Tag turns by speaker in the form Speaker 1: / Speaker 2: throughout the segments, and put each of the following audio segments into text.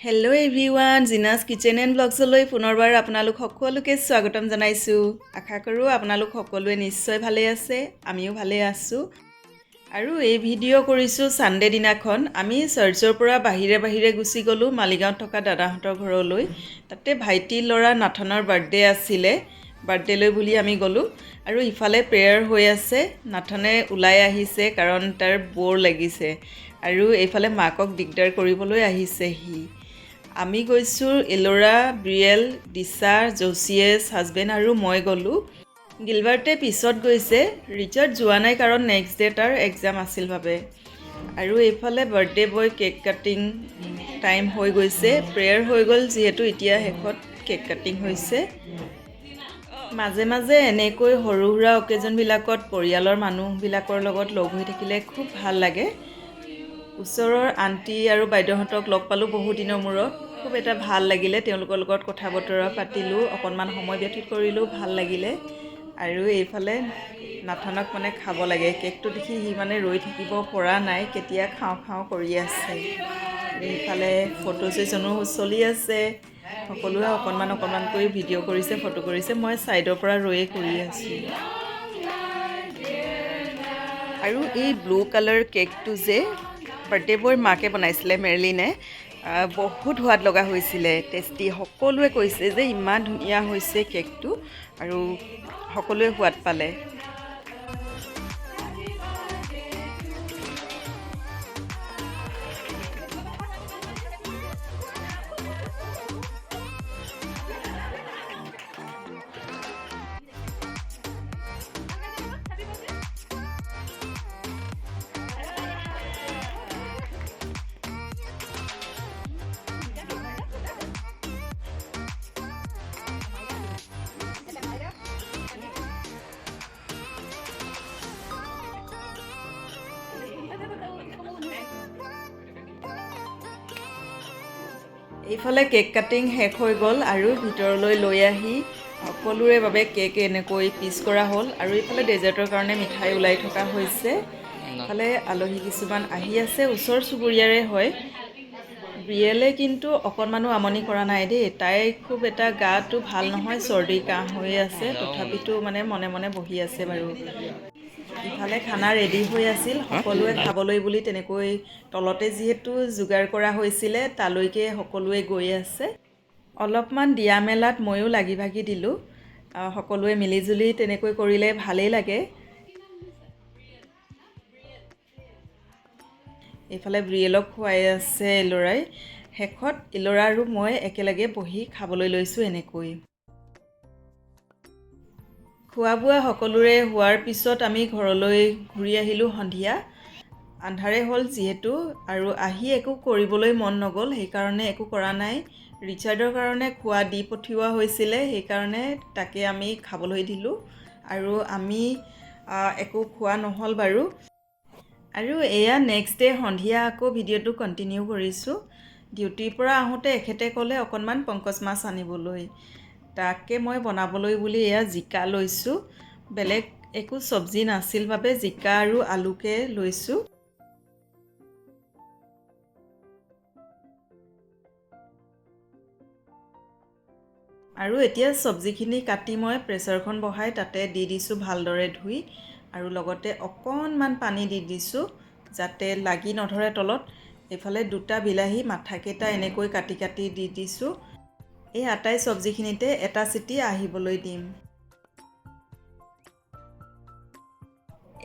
Speaker 1: Hello everyone, Jina's kitchen and ব্লগছলৈ পুনৰবাৰ আপোনালোক সকলোকে স্বাগতম জনাইছোঁ। আশা কৰোঁ আপোনালোক সকলোৱে নিশ্চয় ভালে আছে। আমিও ভালে আছোঁ। আৰু এই ভিডিঅ' কৰিছোঁ ছানডে দিনাখন। আমি চাৰ্চৰ পৰা বাহিৰে বাহিৰে গুচি গ'লোঁ মালিগাঁৱত থকা দাদাহঁতৰ ঘৰলৈ। তাতে ভাইটিৰ ল'ৰা নাথনৰ বাৰ্থডে আছিলে। বাৰ্থডেলৈ বুলি আমি গ'লোঁ আৰু ইফালে প্ৰেয়াৰ হৈ আছে। নাথনে ওলাই আহিছে, কাৰণ তাৰ ব'ৰ লাগিছে আৰু এইফালে মাকক দিগদাৰ কৰিবলৈ আহিছে সি। আমি গৈছোঁ, এল'ৰা, ব্ৰিয়েল, দিশা, জ'চিয়েছ, হাজবেণ্ড আৰু মই গ'লোঁ। গিলবাৰ্টে পিছত গৈছে। ৰিচাৰ্ড যোৱা নাই, কাৰণ নেক্সট ডে তাৰ এক্সাম আছিল বাবে। আৰু এইফালে বাৰ্থডে বয় কেক কাটিং টাইম হৈ গৈছে। প্ৰেয়াৰ হৈ গ'ল যিহেতু, এতিয়া শেষত কেক কাটিং হৈছে। মাজে মাজে এনেকৈ সৰু সুৰা অকেজনবিলাকত পৰিয়ালৰ মানুহবিলাকৰ লগত লগ হৈ থাকিলে খুব ভাল লাগে। ওচৰৰ আণ্টি আৰু বাইদেউহঁতক লগ পালোঁ বহু দিনৰ মূৰত। খুব এটা ভাল লাগিলে। তেওঁলোকৰ লগত কথা বতৰা পাতিলোঁ, অকণমান সময় ব্যতীত কৰিলোঁ, ভাল লাগিলে। আৰু এইফালে নাথানক মানে খাব লাগে। কেকটো দেখি সি মানে ৰৈ থাকিব পৰা নাই, কেতিয়া খাওঁ খাওঁ কৰি আছে। আৰু ইফালে ফটো ছেশ্যনো চলি আছে। সকলোৱে অকণমান অকণমানকৈ ভিডিঅ' কৰিছে, ফটো কৰিছে। মই ছাইডৰ পৰা ৰৈয়ে কৰি আছোঁ। আৰু এই ব্লু কালাৰ কেকটো যে বাৰ্থডে বয়ৰ মাকে বনাইছিলে, মেৰলিনে, বহুত সোৱাদ লগা হৈছিলে, টেষ্টি। সকলোৱে কৈছে যে ইমান ধুনীয়া হৈছে কেকটো আৰু সকলোৱে সোৱাদ পালে। এইফালে কেক কাটিং শেষ হৈ গ'ল আৰু ভিতৰলৈ লৈ আহি সকলোৰে বাবে কেক এনেকৈ পিচ কৰা হ'ল। আৰু এইফালে ডেজাৰ্টৰ কাৰণে মিঠাই ওলাই থকা হৈছে। ইফালে আলহী কিছুমান আহি আছে, ওচৰ চুবুৰীয়াৰে হয়। ব্ৰিয়েলে কিন্তু অকণমানো আমনি কৰা নাই দেই। তাই খুব এটা গাটো ভাল নহয়, চৰ্দি কাহ হৈ আছে, তথাপিতো মানে মনে মনে বহি আছে বাৰু। ইফালে খানা ৰেডি হৈ আছিল। সকলোৱে খাবলৈ বুলি তেনেকৈ তলতে যিহেতু যোগাৰ কৰা হৈছিলে, তালৈকে সকলোৱে গৈ আছে। অলপমান দিয়া মেলাত ময়ো লাগি ভাগি দিলোঁ। সকলোৱে মিলিজুলি তেনেকৈ কৰিলে ভালেই লাগে। এইফালে ব্ৰিয়েলক খুৱাই আছে ইলৰাই। শেষত ইলৰা আৰু মই একেলগে বহি খাবলৈ লৈছোঁ এনেকৈ। খোৱা বোৱা সকলোৰে হোৱাৰ পিছত আমি ঘৰলৈ ঘূৰি আহিলোঁ। সন্ধিয়া আন্ধাৰে হ'ল যিহেতু আৰু আহি একো কৰিবলৈ মন নগ'ল, সেইকাৰণে একো কৰা নাই। ৰিচাৰ্ডৰ কাৰণে খোৱা দি পঠিওৱা হৈছিলে, সেইকাৰণে তাকে আমি খাবলৈ দিলোঁ আৰু আমি একো খোৱা নহ'ল বাৰু। আৰু এয়া নেক্সট ডে সন্ধিয়া আকৌ ভিডিঅ'টো কণ্টিনিউ কৰিছোঁ। ডিউটিৰ পৰা আহোঁতে এখেতে ক'লে অকণমান পংকজ মাছ আনিবলৈ। তাকে মই বনাবলৈ বুলি এয়া জিকা লৈছোঁ। বেলেগ একো চব্জি নাছিল বাবে জিকা আৰু আলুকে লৈছোঁ। আৰু এতিয়া চব্জিখিনি কাটি মই প্ৰেছাৰখন বহাই তাতে দি দিছোঁ ভালদৰে ধুই আৰু লগতে অকণমান পানী দি দিছোঁ, যাতে লাগি নধৰে তলত। এইফালে দুটা বিলাহী মাথাকেইটা এনেকৈ কাটি কাটি দি দিছোঁ। এই আটাই চব্জিখিনিতে এটা চিটি আহিবলৈ দিম।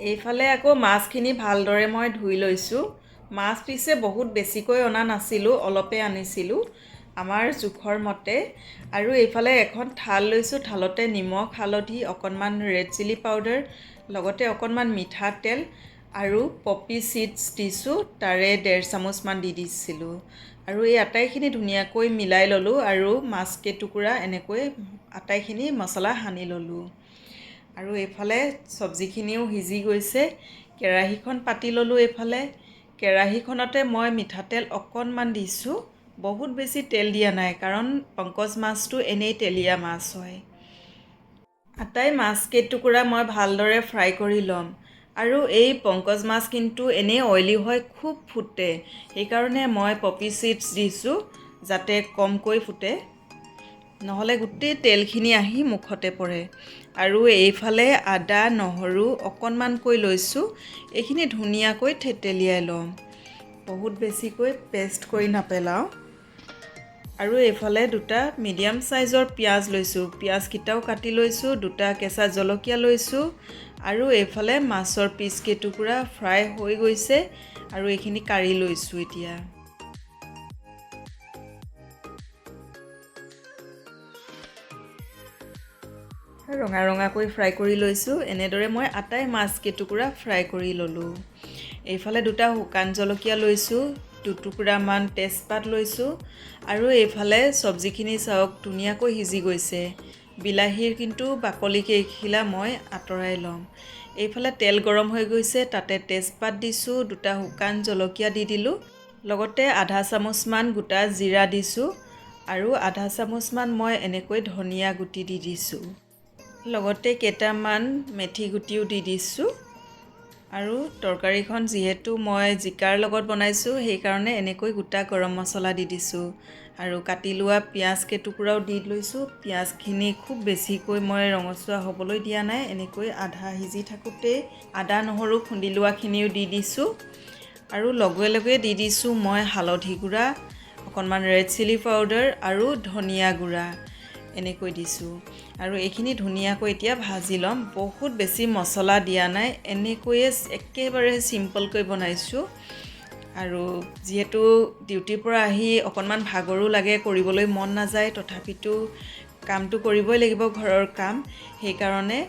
Speaker 1: এইফালে আকৌ মাছখিনি ভালদৰে মই ধুই লৈছোঁ। মাছ পিছে বহুত বেছিকৈ অনা নাছিলোঁ, অলপে আনিছিলোঁ আমাৰ জোখৰ মতে। আৰু এইফালে এখন থাল লৈছোঁ। থালতে নিমখ, হালধি, অকণমান ৰেড চিলি পাউডাৰ, লগতে অকণমান মিঠাতেল আৰু পপি চিডছ দিছোঁ। তাৰে 1.5 চামুচমান দি দিছিলোঁ আৰু এই আটাইখিনি ধুনীয়াকৈ মিলাই ল'লোঁ আৰু মাছ কেইটুকুৰা এনেকৈ আটাইখিনি মছলা সানি ল'লোঁ। আৰু এইফালে চব্জিখিনিও সিজি গৈছে। কেৰাহীখন পাতি ল'লোঁ। এইফালে কেৰাহীখনতে মই মিঠাতেল অকণমান দিছোঁ। বহুত বেছি তেল দিয়া নাই, কাৰণ পংকজ মাছটো এনেই তেলীয়া মাছ হয়। আটাই মাছ কেইটুকুৰা মই ভালদৰে ফ্ৰাই কৰি ল'ম। আৰু এই পংকজ মাছ কিন্তু এনেই অইলি হয়, খুব ফুটে, সেইকাৰণে মই পপি চিডছ দিছোঁ। যাতে কমকৈ ফুটে, নহ'লে গোটেই তেলখিনি আহি মুখতে পৰে। আৰু এইফালে আদা নহৰু অকণমানকৈ লৈছোঁ, এইখিনি ধুনীয়াকৈ থেতেলিয়াই ল'ম, বহুত বেছিকৈ পেষ্ট কৰি নেপেলাওঁ। আৰু এইফালে দুটা মিডিয়াম চাইজৰ পিঁয়াজ লৈছোঁ, পিঁয়াজকেইটাও কাটি লৈছোঁ, দুটা কেঁচা জলকীয়া লৈছোঁ। আৰু এইফালে মাছৰ পিচ কেইটুকুৰা ফ্ৰাই হৈ গৈছে আৰু এইখিনি কাঢ়ি লৈছোঁ। এতিয়া ৰঙা ৰঙাকৈ ফ্ৰাই কৰি লৈছোঁ। এনেদৰে মই আটাই মাছ কেইটুকুৰা ফ্ৰাই কৰি ল'লোঁ। এইফালে দুটা শুকান জলকীয়া লৈছোঁ, দুটুকুৰামান তেজপাত লৈছোঁ। আৰু এইফালে চব্জিখিনি চাওক, ধুনীয়াকৈ সিজি গৈছে। বিলাহীৰ কিন্তু বাকলি কেইখিলা মই আঁতৰাই ল'ম। এইফালে তেল গৰম হৈ গৈছে, তাতে তেজপাত দিছোঁ, দুটা শুকান জলকীয়া দি দিলোঁ, লগতে আধা চামুচমান গোটা জিৰা দিছোঁ আৰু আধা চামুচমান মই এনেকৈ ধনিয়া গুটি দি দিছোঁ, লগতে কেইটামান মেথি গুটিও দি দিছোঁ। আৰু তৰকাৰীখন যিহেতু মই জিকাৰ লগত বনাইছোঁ, সেইকাৰণে এনেকৈ গোটা গৰম মছলা দি দিছোঁ। আৰু কাটি লোৱা পিঁয়াজ কেইটুকুৰাও দি লৈছোঁ। পিঁয়াজখিনি খুব বেছিকৈ মই ৰঙচুৱা হ'বলৈ দিয়া নাই, এনেকৈ আধা সিজি থাকোঁতেই আদা নহৰু খুন্দি লোৱাখিনিও দি দিছোঁ। আৰু লগে লগে দি দিছোঁ মই হালধি গুড়া, অকণমান ৰেড চিলি পাউডাৰ আৰু ধনিয়া গুড়া এনেকৈ দিছোঁ। আৰু এইখিনি ধুনীয়াকৈ এতিয়া ভাজি ল'ম। বহুত বেছি মছলা দিয়া নাই, এনেকৈয়ে একেবাৰে চিম্পলকৈ বনাইছোঁ। আৰু যিহেতু ডিউটিৰ পৰা আহি অকণমান ভাগৰো লাগে, কৰিবলৈ মন নাযায়, তথাপিতো কামটো কৰিবই লাগিব, ঘৰৰ কাম, সেইকাৰণে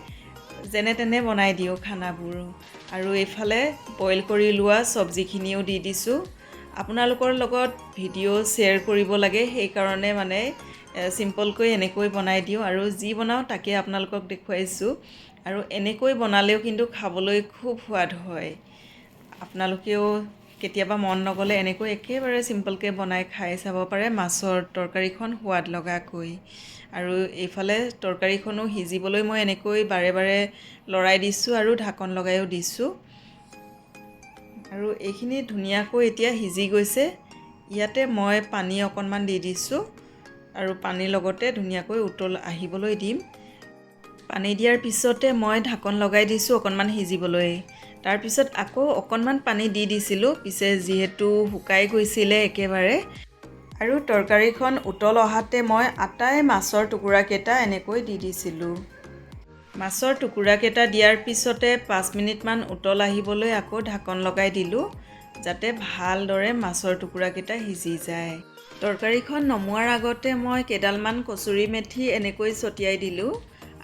Speaker 1: যেনে তেনে বনাই দিওঁ খানাবোৰ। আৰু এইফালে বইল কৰি লোৱা চব্জিখিনিও দি দিছোঁ। আপোনালোকৰ লগত ভিডিঅ' শ্বেয়াৰ কৰিব লাগে, সেইকাৰণে মানে চিম্পলকৈ এনেকৈ বনাই দিওঁ আৰু যি বনাওঁ তাকে আপোনালোকক দেখুৱাইছোঁ। আৰু এনেকৈ বনালেও কিন্তু খাবলৈ খুব সোৱাদ হয়। আপোনালোকেও কেতিয়াবা মন নগ'লে এনেকৈ একেবাৰে চিম্পলকৈ বনাই খাই চাব পাৰে মাছৰ তৰকাৰীখন সোৱাদ লগাকৈ। আৰু এইফালে তৰকাৰীখনো সিজিবলৈ মই এনেকৈ বাৰে বাৰে লৰাই দিছোঁ আৰু ঢাকন লগাইও দিছোঁ। আৰু এইখিনি ধুনীয়াকৈ এতিয়া সিজি গৈছে। ইয়াতে মই পানী অকণমান দি দিছোঁ আৰু পানীৰ লগতে ধুনীয়াকৈ উতল আহিবলৈ দিম। পানী দিয়াৰ পিছতে মই ঢাকন লগাই দিছোঁ অকণমান সিজিবলৈ। তাৰপিছত আকৌ অকণমান পানী দি দিছিলোঁ, পিছে যিহেতু শুকাই গৈছিলে একেবাৰে। আৰু তৰকাৰীখন উতল অহাতে মই আটাই মাছৰ টুকুৰাকেইটা এনেকৈ দি দিছিলোঁ। মাছৰ টুকুৰাকেইটা দিয়াৰ পিছতে 5 মিনিটমান উতল আহিবলৈ আকৌ ঢাকন লগাই দিলোঁ, যাতে ভালদৰে মাছৰ টুকুৰাকেইটা সিজি যায়। তৰকাৰীখন নমোৱাৰ আগতে মই কেইডালমান কচুৰি মেথি এনেকৈ ছটিয়াই দিলোঁ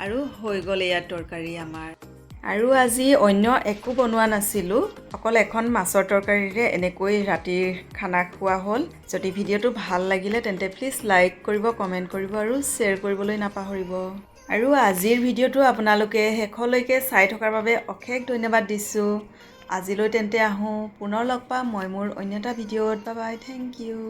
Speaker 1: আৰু হৈ গ'ল এয়া তৰকাৰী আমাৰ। আৰু আজি অন্য একো বনোৱা নাছিলোঁ, অকল এখন মাছৰ তৰকাৰীৰে এনেকৈ ৰাতিৰ খানা খোৱা হ'ল। যদি ভিডিঅ'টো ভাল লাগিলে তেন্তে প্লিজ লাইক কৰিব, কমেণ্ট কৰিব আৰু শ্বেয়াৰ কৰিবলৈ নাপাহৰিব। আৰু আজিৰ ভিডিঅ'টো আপোনালোকে শেষলৈকে চাই থকাৰ বাবে অশেষ ধন্যবাদ দিছোঁ। আজিলৈ তেন্তে আহোঁ, পুনৰ লগ পাম মই মোৰ অন্য এটা ভিডিঅ'ত। Bye bye, thank you.